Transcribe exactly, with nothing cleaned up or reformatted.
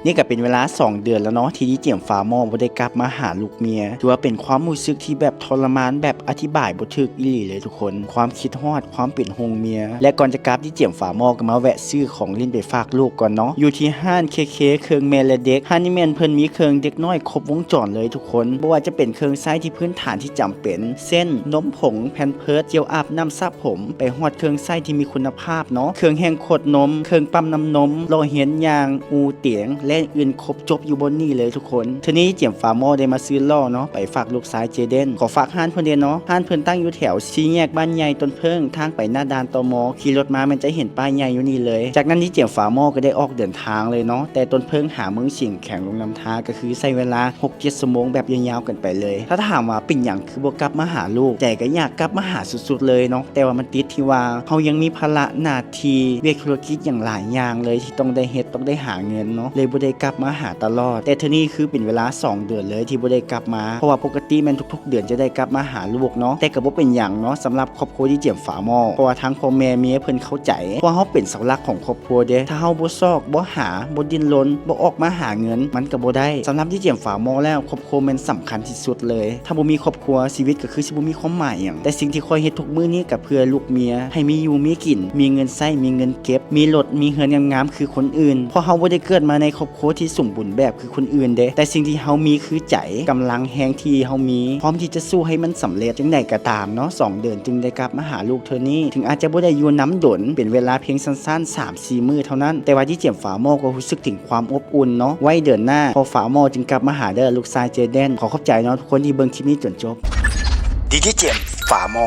นี่ก็เป็นเวลาสองเดือนแล้วเนาะ ที่ดีเจมฟ้าหม้อบ่ได้กลับมาหาลูกเมีย ถือว่าเป็นความรู้สึกที่แบบทรมานแบบอธิบายบ่ถูกอีหลีเลยทุกคน ความคิดฮอด ความเป็นห่วงเมีย และก่อนจะกลับดีเจมฟ้าหม้อก็มาแวะซื้อของเล่นไปฝากลูกก่อนเนาะ อยู่ที่ร้านเคเค เครื่องแม่และเด็ก ร้านนี้แม่นเพิ่นมีเครื่องเด็กน้อยครบวงจรเลยทุกคน บ่ว่าจะเป็นเครื่องใช้ที่พื้นฐานที่จำเป็น เช่น นมผง แพมเพิร์ส เจลอาบน้ำ สระผม ไปฮอดเครื่องใช้ที่มีคุณภาพเนาะ เครื่องแห้งขวดนม เครื่องปั๊มน้ำนม ล้อเฮียนยาง อูเตียง และอื่นครบจบอยู่บ่อนนี้เลยทุกคน เทื่อนี้เจมฟ้าหม้อได้มาซื้อล้อเนาะ ไปฝากลูกชายเจเดน ขอฝากร้านเพิ่นเด้อเนาะ ร้านเพิ่นตั้งอยู่แถวสี่แยกบ้านใหญ่ต้นเพิ่ง ทางไปหน้าด่าน ตม. ขี่รถมาแม่นจะเห็นป้ายใหญ่อยู่นี่เลย จากนั้นดีเจมฟ้าหม้อก็ได้ออกเดินทางเลยเนาะ แต่ต้นเพิ่งหาเมืองสิงห์ แขวงหลวงน้ำทา ก็คือใช้เวลาหกเจ็ดชั่วโมงแบบยาวๆกันไปเลย ถ้าถามว่าเป็นหยังคือบ่กลับมาหาลูก ใจก็อยากกลับมาหาสุดๆเลยเนาะ แต่ว่ามันติดที่ว่าเฮายังมีภาระหน้าที่ เวียกธุรกิจอย่างหลายอย่างเลยที่ต้องได้เฮ็ด ต้องได้หาเงินเนาะ เลยบ่ได้กลับมาหาตลอด แต่เทื่อนี้คือเป็นเวลาสองเดือนเลยที่บ่ได้กลับมา เพราะว่าปกติแม่นทุกๆเดือนจะได้กลับมาหาลูกเนาะ แต่ก็บ่เป็นหยังเนาะ สำหรับครอบครัวดีเจมฟ้าหม้อ เพราะว่าทางพ่อแม่เมียเพิ่นเข้าใจ เพราะว่าเฮาเป็นเสาหลักของครอบครัวเด้ ถ้าเฮาบ่ซอก บ่หา บ่ดิ้นรน บ่ออกมาหาเงิน มันก็บ่ได้ สำหรับดีเจมฟ้าหม้อแล้ว ครอบครัวแม่นสำคัญที่สุดเลย ถ้าบ่มีครอบครัว ชีวิตก็คือสิบ่มีความหมายหยัง แต่สิ่งที่ข้อยเฮ็ดทุกมื้อนี้ก็เพื่อลูกเมีย ให้มีอยู่มีกิน มีเงินใช้ มีเงินเก็บ มีรถ มีเฮือนงามๆคือคนอื่น เพราะเฮาบ่ได้เกิดมาในครอบครัวที่สมบูรณ์แบบคือคนอื่นเด้ แต่สิ่งที่เฮามีคือใจ กำลังแฮงที่เฮามี พร้อมที่จะสู้ให้มันสำเร็จ จั่งใดก็ตามเนาะ สองเดือนจึงได้กลับมาหาลูกเทื่อนี้ ถึงอาจจะบ่ได้อยู่นำดน เป็นเวลาเพียงสั้นๆสามสี่มื้อเท่านั้น แต่ว่าดีเจมฟ้าหม้อก็รู้สึกถึงความอบอุ่นเนาะ ไว้เดือนหน้า พ่อฟ้าหม้อจึงกลับมาหาเด้อลูกชายเจเดน ขอขอบใจเนาะทุกคนที่เบิ่งคลิปนี้จนจบ ดีเจเจมฟ้าหม้อ